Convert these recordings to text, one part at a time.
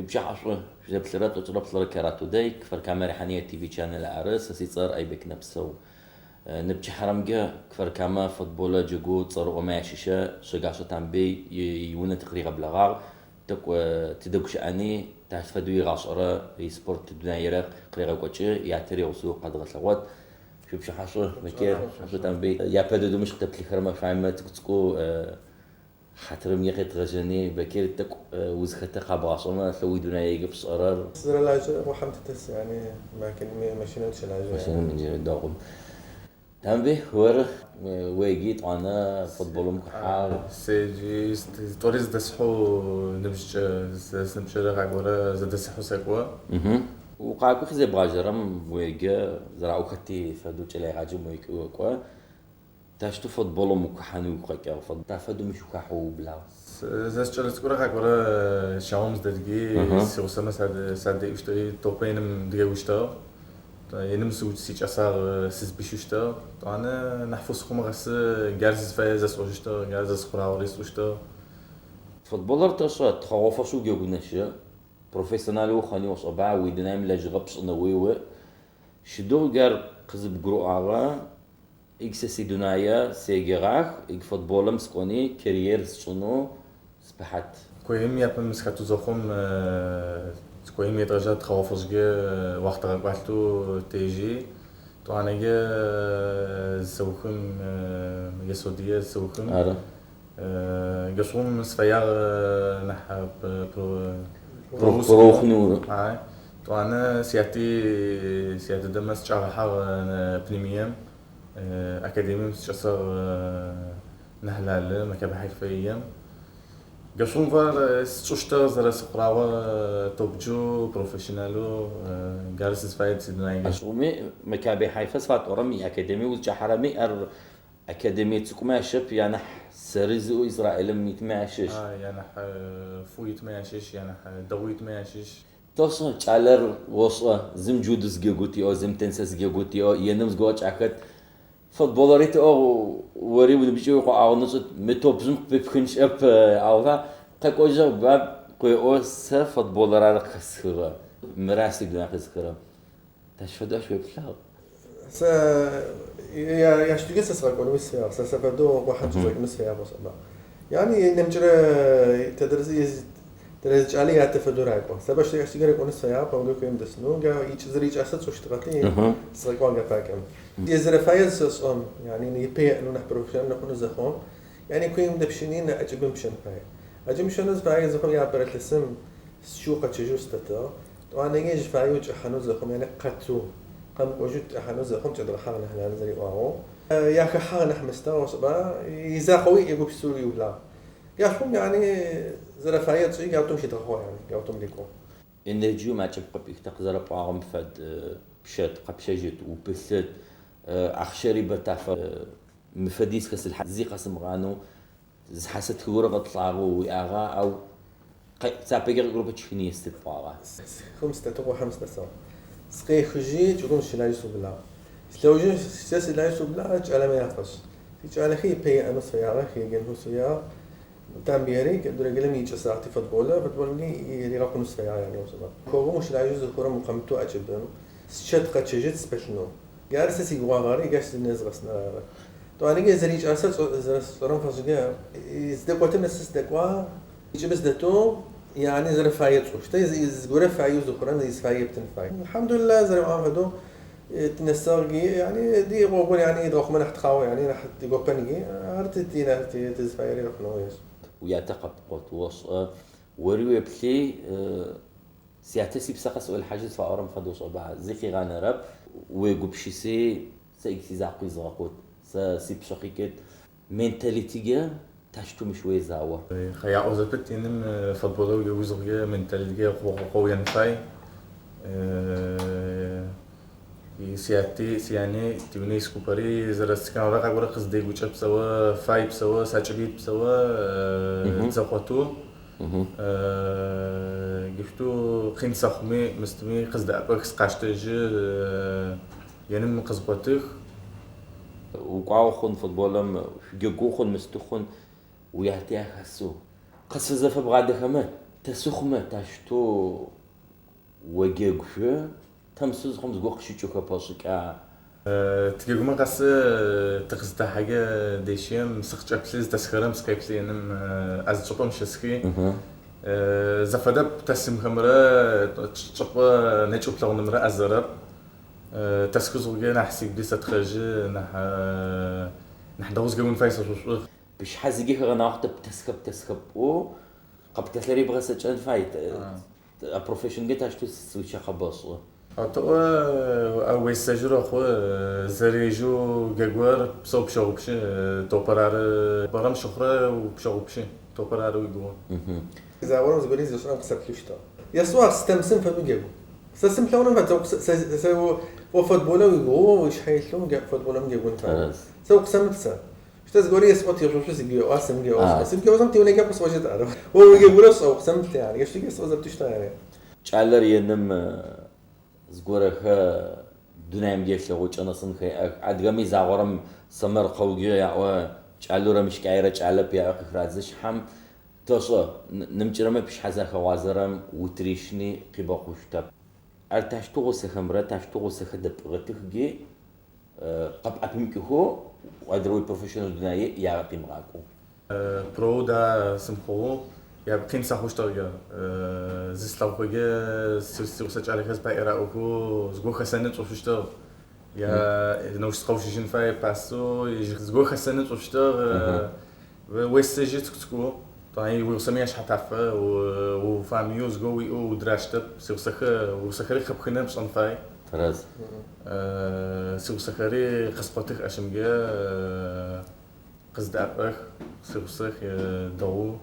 Шъуипчыхьэ шӏу, шъузэплъырэ тӏокӏырэ плӏырэ Кара Today, Кфар-Камэ Рихьание ТВ Channel ары, сэ сицӏэр Айбек Нэпсэу. Ныпчыхьэрэмкӏэ Кфар-Камэ футболэ джэгу цӏэрыӏомэ ящыщэ Шъэгащэ Тамбый иунэ тыкъыригъэблэгъагъ, тӏэкӏу тыдэгущыӏэни, тащ фэдэу игъашӏэрэ испорт дунаирэ къырегъэкӏокӏы, ятэ ригъусэу къэдгъэлъэгъот. Шъуипчыхьэ шӏу, Бекир, шӏу Тамбый. Япэ дэдэу мыщ къытэплъыхэрэмэ шъуаемэ цӏыкӏу-цӏыкӏоу хьатырымкӏэ къетгъэжьэни, Бекир, тӏэкӏу узхэтыр къэбгъашӏэмэ, лъэу уидунае пшӏэрэр. Сызэрэлажьэрэр къухьэм тытес, yani машинэм тыщэлажьэ. Машинэм инженер дэгъу. Тамбый, оры уеджи етӏуанэ футболым ухахьагъ. Седжи, тӏори зэдэсхьэу ныбжькӏэ, сыныбжькӏэрэ къакӏорэ зэдэсхьэу сэкӏо. Укъакӏохи зебгъажьэрэм уеджэ, зэраӏоу хэти фэдэу кӏэлэегъаджэм уекӏи окӏо. Таущтэу футболым ухахьанэу угу къэкӏыгъ, тафэдэу мыщ ухахьэу ыублагъ. Сэ сыкӏэлэцӏыкӏурэ къакӏорэ щагум сыдэтыги, сигъусэмэ садэӏущтыгъи, топэ иным дыгеущтыгъ. Иным сикӏэсагъ, сызпыщыщтыгъ. Етӏуанэ нахь фэсхъумэ къэсы джар сызфае зэсӏожьыщтыгъ, джар зэсхъурагъэри сӏущтыгъ. Футболыр тэшӏэ, тхъэгъо фэшӏэу джэгунэщы. Профессионалэу ухъэни ошӏэба, уидунаим лэжьыгъэ пшӏынэуи уиӏ. Шъыдэу джар къызыбгурыӏуагъэ, иг сэ сидунае седжэгъах, иг футболым сыкӏони карьер сшӏынэу спыхьат. Коим япэм сыхэтэу зэхъум, коим едгъэжьа тхъэгъо фэшӏкӏэ уахътэ къэкӏуалъэу тежьи, етӏуанэкӏэ зысэухым, Есодие зысэухым, Ары. Джащыгъум сыфэягъ нахь Про ухъунэу. Ай. Етӏуанэ сяти сятэ дэмэ сыкӏагъэхьагъ пневмием, академием сычӏэсыгъ Нахьлалы, Макаби Хайфа ием. Джащыгъум фэр сшӏыщтыгъ зэрэсыхъурагъо топджэу, профессионалэу, джары сызфаер сидунае. Ащыгъуми Макаби Хайфа зыфатӏорэм иакадемие узкӏахьэрэми ар академие цӏыкӏумэ ящыщэп, янахь сэры зыӏоу Израилым итмэ ящыщ. Янахь фу итмэ ящыщ, янахь дэгъу итмэ ящыщ. Тэшӏэ, кӏалэр ошӏэ, зым джудо зыджэгут иӏэу, зым теннис зыджэгут иӏэу, еным зыгорэ кӏахэт. Футболэри тыӏыгъ, ори уныбжьыкӏэу уикъоӏагъэнэу мы топжъым къыпыпхын щыӏэп, ауфа къэкӏожьыгъ баб къыӏо, сэ футболыр ары къыхэсхыгъэ. Мыра сидунай къызыхырэм. Тащ фэдэу ащ уеплъыгъ? Сэ ящтыгэ сэ сыкъэкӏонэуи сыфэягъ. Сэ сэфэдэу къухьэм сычӏэкӏынэу сыфэягъ осӏоба. Yani нэмыкӏрэ тэдэрэ тэрэз кӏалэ ятэ фэдэу ракӏо. Сэ бащ ящтыгэ рыкӏонэу сыфэягъ, пэмыдэу куем дэсынэу. Джа зэрикӏасэ тшӏыщтыгъэти, сыкъэкӏуагъ джа пакӏэм. Езэрэфае зысэшӏэм, yani ипэ еӏэнэу нахь профессионал хъунэу зэхъум, yani куем дэпщыни ӏэкӏыбым пщэн фае. ӏэкӏыбым пщэнэу зыфае зыхъум иапэрэ илъэсым счыу къэчэжьэу сытэтыгъ. Тӏуанэкӏэ ежь фаеу кӏыхьанэу зэхъум, yani къэту, къэмыкӏожьэу кӏыхьанэу зэхъум кӏэдгъэхьагъ нахь нанэ зэриӏуагъэу. Яхэхьагъ нахь мыстыгъ осӏоба, изакъоуи егупшысэу иублагъ. Яшхъум yani зэрэфае тшӏи гаутым щидгъэхъугъ yani, гаутым рикӏугъ. Энергиеу макӏэп къыпӏихтэ къызэрэпӏуагъэм фэд, пщэт, къэпщэжьыт, упылъыт, ахъщэри бэ тафэ. Мы фэдиз хэсылъхьэ зи къэсымыгъанэу, зы хьасэ тхыгъурэ къэтлӏагъэу уиӏагъа, ау цапэкӏэ къыкӏорэп чхыни естыт пӏуагъа. Хым сытэтыгъ, къухьэм сыдэсыгъ. Сыкъехыжьи чӏыгум сыщылажьэу сыублагъ. Слъэужым сэ сылажьэу сыублагъ кӏалэмэ яфэшӏ. Сикӏалэхи ипэ еӏэнэу сыфэягъэх, еджэнхэу сыфэягъ. Тамбыери дурэгылым икӏэсагъ ти футболыр, футболми ригъэкъунэу сыфэягъ yani осӏоба. Хэгъэгум ущылажьэу зыхъурэм укъэмытэу ӏэкӏыбым, счэт къэчэжьыт спылъынэу. Джары сэ сигугъагъэри, джащ сынэзгъэсыныр ары. Тӏуанэкӏэ зэрикӏасэр зэрэсшӏэрэм фэшӏкӏэ, зыдэкӏотым нэсы сыдэкӏуагъ, ыкӏыбы сыдэтэу, yani зэрэфае тшӏыщт. Зыгорэ фаеу зыхъурэм зыфае ептын фай. Алхьамдулилlah зэрэӏуагъэм фэдэу тынэсыгъ yani ди гъогур yani дгъэхъумэ нахь тхъагъо yani нахь тигопэнги, ар тызфаери рыхъунэу ешӏ. Уятэ къэпкъот ошӏэ, ори уеплъи, сятэ сипсэ къэсӏолъхьажьы зыфаӏорэм фэдэу шӏэба, зи къигъанэрэп. Уегупшыси, сэ сизакъуи згъэхъут, сэ сипшъэ къикӏыт. Менталитигэ тащтэу мыщ уезао. Хаяӏо зэпыт иным футболэу еузыгъэ менталитигэ къоуен фай. Сяти, сяни, тиунэ искупэри зэрэсыкӏагъэ къакӏорэ къыздегукӏэ псэуэ, фай псэуэ, сакӏыбит псэуэ, дзэкъоту. Гифту къин сэхъуми, мыстыми къыздэӏэпӏэх, сыкъащтэжьы, еным къызкъотых. Укӏуагъэ хъун футболым, шъуджэгу хъун, мысты хъун, уятэ яхэсэу. Къысфызэфэбгъадэхэмэ. Тэсыхъумэ тащтэу оджэгушъу, тэмсы зыхъум зыгорэм къыщыкӏыхэпэ шӏыкӏа? Тыджэгумэ къэсы тыкъызыдэхьэкӏэ дещэм сыкъычӏэплъы зыдэсхэрэм сыкъеплъы еным а зы чӏыпӏэм щысхи. Зэфэдэп тэсымхэмрэ чӏыпӏэ нэкӏэу плъэгъунымрэ ӏэзэрэп. Тэсхы зыхъукӏэ нахь сыгуи сэтхъэжьы, нахь нахь дэгъоу згэгун фай сэшӏошӏы. Пшъхьэ зыги хэгъэнагъэу тэсхэп тэсхэп пӏоу къэптэлъэри бгъэцэкӏэн фай. А профессионге тащтэу свитча къэбэшӏы. Атыӏо уесэжьыр охъу зэрежьэу джэгур псэу пщэгъупшы топэр ары бэрэм щыхъурэ пщэгъупшы топэр ары уигугъу. Загъорэм зыгори зышӏырэм къысэплъыщтыгъ. Есӏуагъ сытэмысын фэдэу джэгу. Сэ сымылъэгъурэм фэдэу сэ о футболэу уигугъу ушъхьэ илъэу футболым джэгун фай. Сэ укъысэмыплъ сэ. Штэ зыгори есӏот ешъошъу сыгу сымгеӏо. Сыгу тиунэкӏэ къысӏожьыт ары. О уджэгурэ шӏэ укъысэмыплъ yani. Ещтыги есӏо зэптыщтыгъ yani. Кӏалэр еным зыгорэхэ дунаим елъэгъу кӏэнэсын хеӏэх. Адыгэми загъорэм сэмэркъэугьэ яӏо кӏалэу мыщкӏаерэ кӏалэп яӏо къыхрадзы шъхьэм тэшӏэ нэмыкӏырэмэ пшъхьэ захэгъуазэрэм утришни къибэхъущтэп. Ар тащтэу гъусэхэмрэ тащтэу гъусэхэ дэпӏыгъэтыхги къэпӏэпымыкӏыхэу адрэ уи профессионал дунае ягъэ къимыгъакӏоу. Про да сымхъугъэу я къин сэхъущтыгъэ зыслъэгъухэкӏэ сигъусэ кӏалэхэр зыпаӏэраӏохэу зыгорэм хэсэным шӏошъущтыгъ. Я научно сыкъэущыжьын фай пасэу зыгорэм хэсэным шӏошъущтыгъ. Уесэжьы цӏыкӏу-цӏыкӏоу тӏуани уигъусэми яшъхьэтафэ уфамыеу зыгорэм уиӏэу удращтэп. Сигъусэхэри хэпхынэм пшӏэн фай. Тэрэз. Сигъусэхэри къыскъотых ащымкӏэ къыздэӏэпӏэх сигъусэх дэгъу.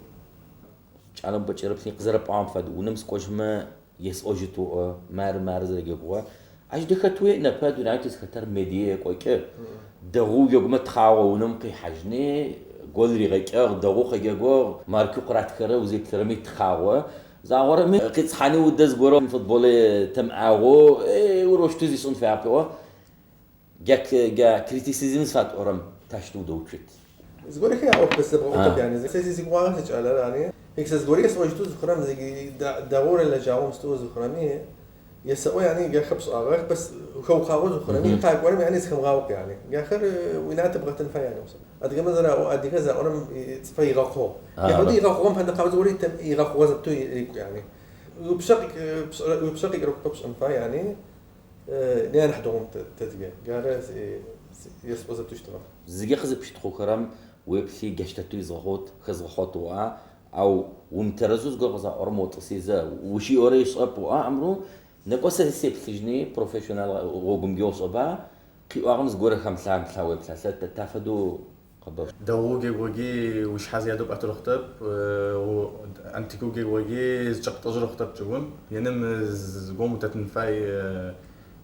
Кӏалэм бэкӏэрэплъи къызэрэпӏуагъэм фэд унэм сыкӏожьмэ есӏожьыт оӏо мары мары зэрэджэгугъэ. Ащ дэхэтуи непэ дунаим тызхэтэр медиа екӏокӏы. Дэгъоу джэгумэ тхъагъо унэм къихьажьни гол ригъэкӏыгъ, дэгъоу къэджэгугъ, маркэу къыратхэрэ узеплъырэми тхъагъо. Загъорэми къицхьани удэ зыгорэм футболе тэмӏагъоу урощтэу зишӏын фаепӏо. Джа критицизм зыфатӏорэм тащтэу удэуцут. Зыгорэхэ яӏоф бэс зэбгъэӏотэп yani. Сэ сигугъагъэ сыкӏалэр yani. Хек сэ зыгори есӏожьытэу зыхъурэм дэгъоу рэлэжьагъэу мыстэу зыхъурэми есэӏо yani джахэр пшӏагъэх бэс хэукъагъэу зыхъурэми къакӏорэм yani зыхэмыгъаукъ yani. Джахэр уинатэ бгъэтын фай yani. Адыгэмэ зэраӏо адыгэ заӏорэм цӏыфэ игъэхъугъ. Яфэдэу игъэхъугъэм фэдэ къабзэ зыгори игъэхъугъэ зэптэу рекӏу yani. Упшъэ къикӏырэп пшӏэн фай yani. Не нахь дэгъум тэтгэ. Джары есӏо зэптыщтыгъэ. Зыги къызыпщытхъухэрэм уеплъи джащтэтэу изгъэхъот хэзгъэхъот оӏа, ау умтэрэзэу зыгорэ къызаӏорэм отӏысизэ ущиӏорэ ишӏэп оӏа, амру некӏо сэ сеплъыжьни профессионал гъогумгьэ ошӏэба къиӏуагъэм зыгорэ хэмылъа уеплъалъэ тафэдэу къэбэш. Дэгъоу джэгугъи ушъхьэ зиадэу пӏэтырыхъутэп, антикэу джэгугъи зычӏэптӏэжьырэ хъутэп чӏыгум. Еным зыгорэм утэтын фай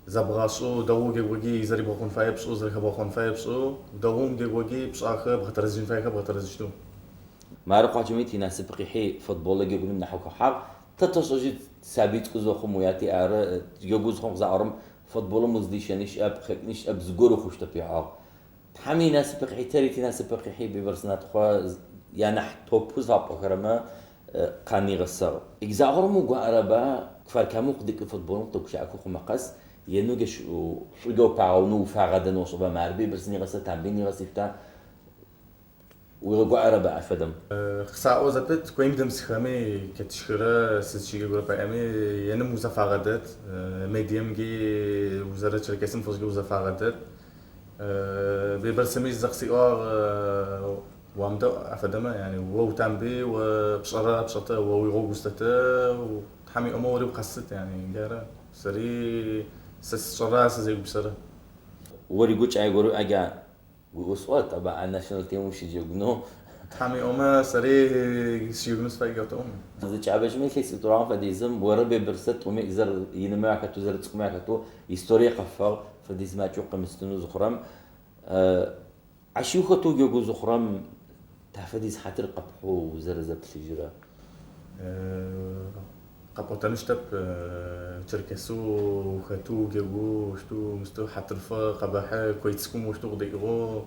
зэбгъашӏэу дэгъоу джэгугъи зэрибгъэхъун фае пшӏэу зэрэхэбгъэхъон фае пшӏэу дэгъоу джэгугъи пшӏахэ бгъэтэрэзыжьын фаехэр бгъэтэрэзыщтэу. Мары къуаджэми тинасып къихьи футболэ джэгуным нахь ухахьагъ. Тэ тэшӏэжьы сабый цӏыкӏу зэхъум уяти ары джэгу зыхъум къызаӏорэм футболым уздищэни щыӏэп, къекӏуни щыӏэп, зыгорэ хъущтэп яӏагъ. Тхьэм инасып къихьи, тэри тинасып къихьи Бибэрс Натхъо янахь топу зыфапӏохэрэмэ къанигъэсыгъ. Игзагъорэм угуаӏэрэба Кфар-Камэ къыдэкӏы футболым къытэгущыӏэхэу хъумэ къэс енэу джащ шӏугъэу пагъэунэу уфагъэдэнэу ошӏэба мары Бибэрс нигъэсэ Тамбый нигъэсышъута уигъэгуаӏэрэба ащ фэдэм. Къысаӏо зэпыт коим дэмысхэми кэтшхырэ сызщыгэгурэ паӏэми еным узэфагъэдэт, медиемги узэрэ Черкесым фэшӏгэ узэфагъэдэт. Бибэрсыми зэкъысиӏуагъ уамдэ афэдэмэ yani о утамби о пшӏэрэ пшӏэтэ о уигъогу устэтэ Тхьэм иӏомэ ори укъэсыт yani джары сэри сэ сшӏэрэ сызегупсэрэ. Ори гукӏай горэ ага уиӏосӏот аба а national team ущыджэгунэу. Тхьэм иӏомэ сэри сыщыджэгунэу сфаигъэтэӏум. Зыкӏабэжьми илъэситӏурагъэм фэдизым орэ Бибэрсэ тӏуми зэр инымэ ахэтэу зэрэцӏыкӏумэ ахэтэу историе къэфагъ фэдиз макӏэу къэмыстынэу зыхъурэм ащ ухэтэу джэгу зыхъурэм тафэдиз хьатыр къэпхьоу узэрэзэплъыжьырэ. Къэпӏотэныщтэп Черкесэу хэтэу джэгу ущтэу мыстэу хьатырфэ къэбахьы кой цӏыкӏум ущтэу къыдэкӏыгъэу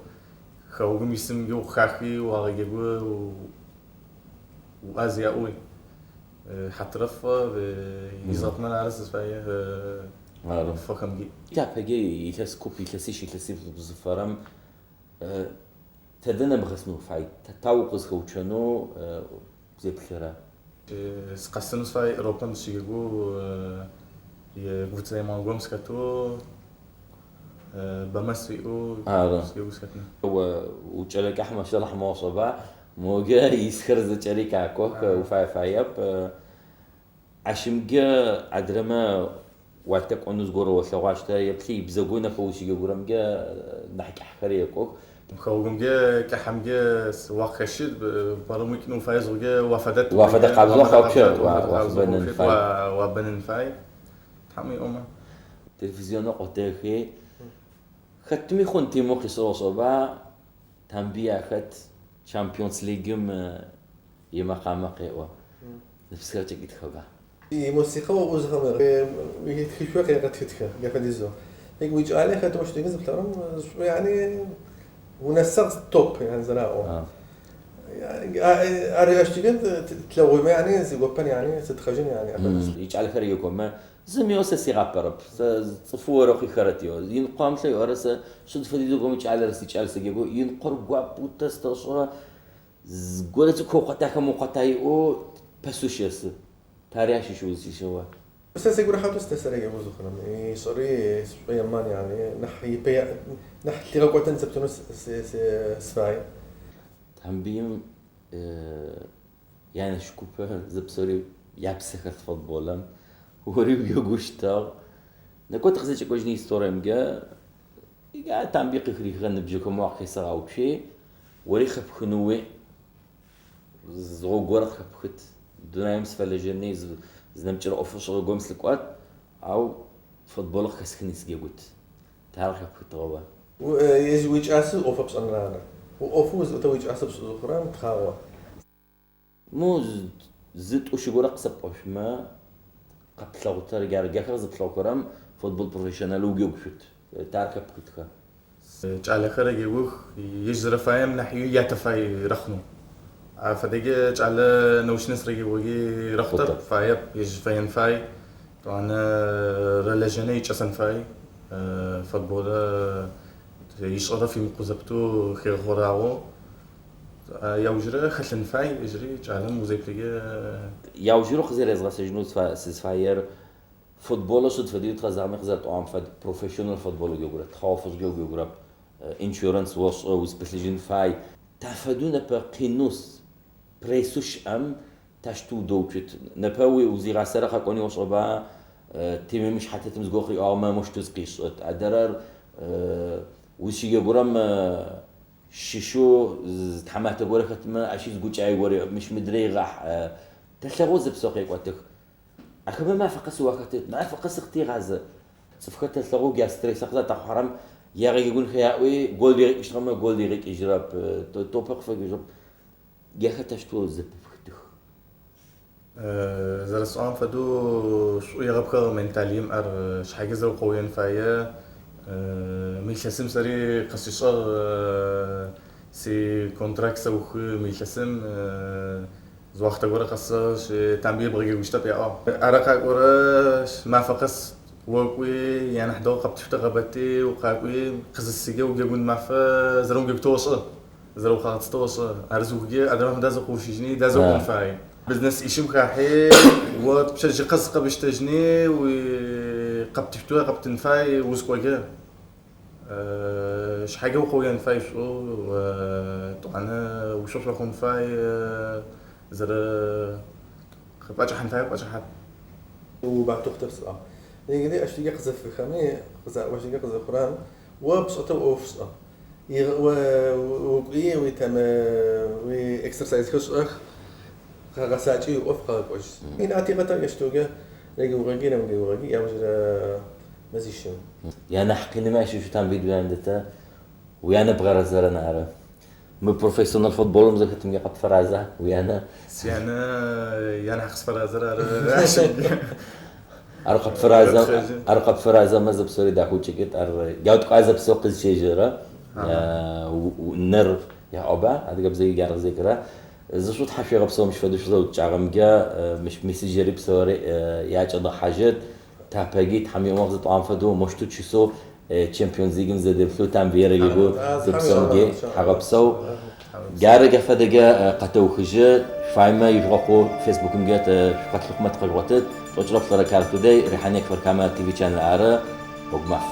хэгъэгум исым къыхахи уагъэджэгу уӏаз яӏоу. Хьатырыфэ изгъэкъуныр ары сызфае фэхэмги. Тапэкӏэ илъэс куп, илъэсищ, илъэсиплӏ зыфэрэм тэдэ нэбгъэсынэу фай? Тау укъызхэуцонэу зеплъырэ? Сыкъэсынэу сыфай Европэм сыщыджэгоу гуцэемангом сыхэтэу бэмэ сиӏэу сыджэгу сыхэтынэу. О укӏэлэ кӏахь машаллахь мошӏэба, могэ исхэр зэкӏэри къакӏох, уфай-фаеп. Ащымкӏэ адрэмэ уатэкӏонэу зыгорэ олъэгъу, ащ тэ еплъи, ибзэгу нэпэ узщыджэгурэмкӏэ нахь кӏахьхэр екӏох. Хэгъэгумкӏэ кӏахьэмкӏэ уакъыхэщы, паром уикӏынэу уфае зыхъукӏэ уафэдэт. Уафэдэ къабзэу къэуцу, уафэбэнэн фай. Уабэнэн фай, Тхьэм иӏомэ. Телевизионнэ къотэхи, хэтми хъун Тимур къисӏошӏэба, Тамбый ахэт Чемпионс Лигым имэкъамэ къеӏо. Нэпсхэр кӏэкӏитхэба. Имусикъэ узхэм тхышъо къегъэтхытхы, джафэдизэу. Уикӏалэ хэт ощтыгъэ зыплъэгъурэм يعني унэсыгъ топ يعني зэраӏо. Ар ащтыгъэ тлъэгъумэ يعني зигопэн يعني сытхъэжьын يعني. Икӏалэхэр екӏомэ, зыми сэ сигъапэрэп. Сэ цӏыфэу орэхъуи хэрэт иӏо. Инкъуам лъэ иӏорэ сэ шъыд фэдизэу гом икӏалэрэ сикӏал сыджэгу. Инкъор гуапэу тэ стэшӏэ, зыгорэ цӏыкӏу хэукъуата хэмыукъуата иӏоу пэсэу щэсы. Тари ащыщ узщыщэуа? Сэ сигу рыхьатэу сытэсэрэджэгу зыхъурэм. Ишӏэри сшӏояман يعني нахь ипэ нахь лъигъэкӏотэн зэптынэу сыфай. Тамбыим янэш купэ зэпсэури япсэ хэлъ футболым. Ори уегущтыгъ. Нэкӏо тыкъызэкӏэкӏожьын историемкӏэ Тамбый къыхырихыгъэ ныбжьыхэм уакъыхесэгъэуцуи, ори хэпхынэуи зы гъогу горэ къыхэпхыт. Дунаим сыфэлэжьэни зынэмыкӏырэ ӏофышӏыгъэ гом сылъыкӏуат, ау футболыр къыхэсхыни сыджэгут. Тар къыхэпхытыгъэба? Ежь уикӏасы ӏоф пшӏэныр ары. Ӏофэу узыӏутэ уикӏасы пшӏы зыхъурэм тхъагъо. Мо зы тӏущ горэ къысэпӏошъумэ, къэплъэгъутэр джар джахэр зыплъэгъухэрэм футбол профессионал уджэгушъут. Тар хэпхытхэ. Кӏалэхэр егух, ежь зэрэфаем нахь ятэ фай рэхъунэу. Афэдэкӏэ кӏалэ научнэ срегиоги рэхъутэп, фаеп, ежь фэен фай. Тӏуанэ рэлэжьэнэ икӏэсэн фай. Футболэ ишӏэрэ фимыкъу зэптэу хегъэхъорагъэу. Яужырэ хэлъын фай, ежьыри кӏалэм узеплъыкӏэ. Яужырэу къызэрезгъэсэжьынэу сызфаер футболыр шъыд фэдизэу тхъэзагъэми къызэрэтӏуагъэм фэд профессионал футбол уджэгурэп, тхъагъо уджэгурэп, иншуранс ошӏэ, узпылъыжьын фай. Тафэдэу непэ къинус прессэу щыӏэм тащтэу удэуцут. Непэ узигъасэрэ къэкӏони ошӏэба, темэми шъхьатетым зыгорэ къыриӏуагъэмэ мощтэу зыкъишӏыт. Адэрэр узщыджэгурэм щыщэу тхьаматэ горэ хэтмэ, ащи зыгукӏае горэ мыщ мыдрэ игъахь. Тэлъэгъоу зэпсэу къекӏотых. Ахэмэ мафэ къэс уахэтыт, мафэ къэс къытегъазэ. Цӏыфхэр тэлъэгъоу джа стресс къызэтэхъухьэрэм ягъэгегунхэ яӏуи, гол ригъэкӏыщтыгъэмэ гол ригъэкӏыжьырэп, топэ къыфэкӏыжьырэп. Джахэр тэщтэу зэпыпхытых. Зэрэсӏуагъэм фэдэу шӏу егъэпхыгъэ менталием ар шъхьэкӏэ зэрэукъоен фае. Мы илъэсым сэри къэсышӏыгъ си контракт сэухы мы илъэсым зы уахътэ горэ къэсыгъ, Тамбые бгъэджэгущтэп яӏо. Ары къакӏорэ мафэ къэс окӏуи, янахь дэгъу къэптышъутэ къэбэти, укъакӏуи, къызысыгэ уджэгун мафэ зэрэуджэгутэу ошӏэ, зэрэухъагъэцтэу ошӏэ. Ар зыухыкӏэ адрэ мафэм дазэкъоушыжьыни, дазэкъон фай. Бизнес ищым хахьи, о пчэдыжьы къэс къэбыщтэжьыни, уи къэптышъутэ къэптын фай узкӏокӏэ. Шъхьэкӏэ укъоен фай шӏу, тӏуанэ ушъошъохъун фай, зэрэ къыпӏэкӏыхьан фай къыпӏэкӏыхьат. Убатыхъутэп сӏуагъ. Негри ащтыгэ къызэфыхэми, къызаӏощтыгэ къызэхъурэм, о пшӏэтэу ӏоф шӏэ. Укӏуи уитэмэ уи эксерсайзхэр шӏэх, къэгъэсакӏи ӏоф къэгъэкӏожь. Инатигъэта ащтыгэ региугъэги рэмыгеугъэги яужырэ мэзищым. Янахь къинымэ ащыщэу Тамбый дунаим дэта, уянэ бгъэрэзэрэ нары. Мы профессионал футболым зэхэтымкӏэ къэпфэраза уянэ? Сянэ янахь къысфэразэр ары. Ар къэпфэразэ, ар къэпфэразэмэ зэпсэури дахэу кӏэкӏыт, ар яуткӏуа зэпсэу къызщежьэрэ нэр яӏоба, адыгэбзэ игар къызекӏырэ. Зышӏу тхьашъуегъэпсэу мыщ фэдэу шъузэрэӏукӏагъэмкӏэ, мыщ мессенджери псэури якӏэдгъэхьажьыт. Тапэги Тхьэм иӏомэ къызэтӏуагъэм фэдэу мощтэу чысэу Чемпионс Лигым зэдеплъэу Тамбыер егу тыпсэуги тхьагъэпсэу. Джары джа фэдэкӏэ къэтэухыжьы, шъуфаемэ ижъугъэхъу Фейсбукымкӏэ шъукъэтлъыхъумэ тыкъэжъугъотыт. Тӏокӏырэ плӏырэ Кар Today, Рихьание Кфар-Камэ ТВ Channel ары. Гъогу маф.